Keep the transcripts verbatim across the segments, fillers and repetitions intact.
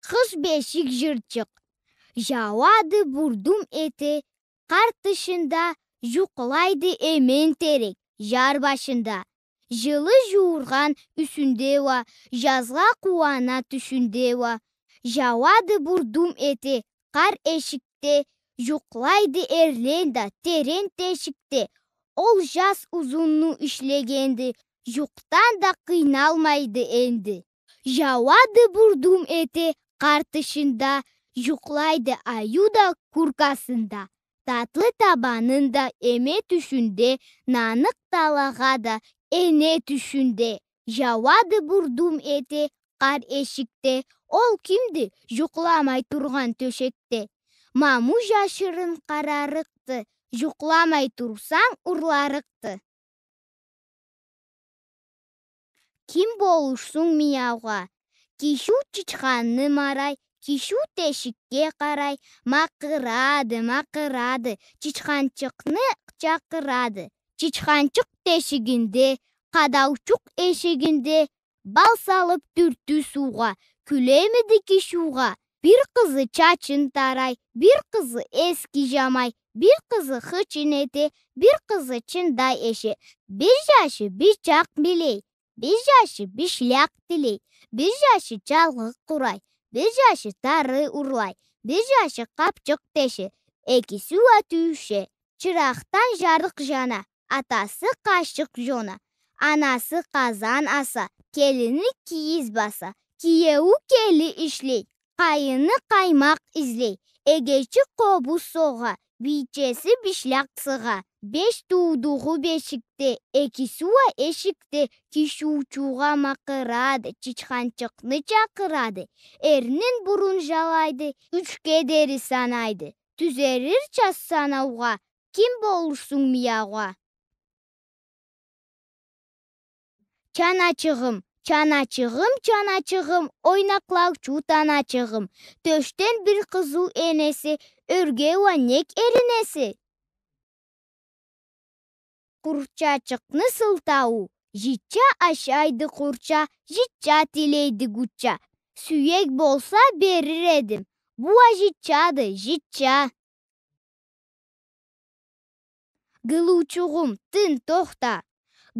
къыш бешик жырчыкъ. Жауады бурдум эте къар тышында, жукълайды эмен терек жар башында. Жылы жууургъан юсюнде уа, жазгъа къууана тюшюнде уа. Жауады бурдум эте къар эшикде, жукълайды эрлен да терен тешикде. Ол жаз узунну ишлегенди, жукъдан да къыйналмайды энди. Жауады бурдум эте къар тышында, жукълайды айю да куркасында. Татлы табанын да эме тюшюнде, наныкъ талагъа да эне тюшюнде. Жауады бурдум эте къар эшикде, ол кимди жукъламай тургъан тёшекде? Маму жашырын къарарыкъды, жукъламай турсанг, урларыкъды. Ким болурсунг мияугъа? Кишиу чычханны марай, кишиу тешикге къарай, макъырады, макъырады, чычханчыкъны чакъырады. Чычханчыкъ тешигинде, къадаучукъ эшигинде, бал салып тюртю суугъа, кюлемиди кишиугъа? Бир къызы чачын тарай, бир къызы эски жамай, бир къызы хычын эте, бир къызы чындай эше. Бир жашы бичакъ билей, бир жашы бишлякъ тилей, бир жашы чалгъы къурай, бир жашы тары урлай, бир жашы къапчыкъ теше, экиси уа тюйюше. Чыракъдан жарыкъ жана, атасы къашыкъ жона, анасы къазан аса, келини кийиз баса, киеую кели ишлей, къайыны къаймакъ излей, эгечи къобуз согъа, бийчеси бишлякъ сыгъа. Беш туудугъу бешикде, экиси уа эшикде, кишиучугъа макъырады, чычханчыкъны чакъырады. Эрнин бурун жалайды, ючге дери санайды. Тюзерирча санаугъа, ким болурсунг мияугъа? Чаначыгъым, чаначыгъым, чаначыгъым, ойнакълаучу таначыгъым. Тёшден бир къызыу энеси, ёрге уа нек эринеси? Къурчачыкъны сылтауу. Житча ашайды къурча, житча тилейди гучча. Сюек болса, берир эдим. Бу уа житчады, житча. Гылыучугъум, тын, тохта.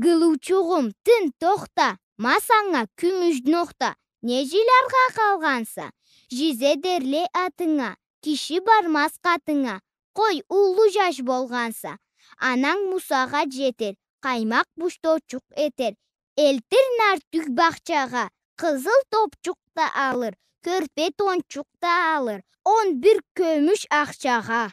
Гылыучугъум, тын, тохта. Ма санга кюмюш нохта. Не жиляргъа къалгъанса? Жизе дерле атынга, киши бармаз къатынга. Къой, уллу жаш болгъанса. Ананг мусагъат жетер, къаймакъ бушточукъ этер. Элтир нартюх бахчагъа, къызыл топчукъ да алыр, кёрпе тончукъ да алыр, он бир кёмюш ахчагъа.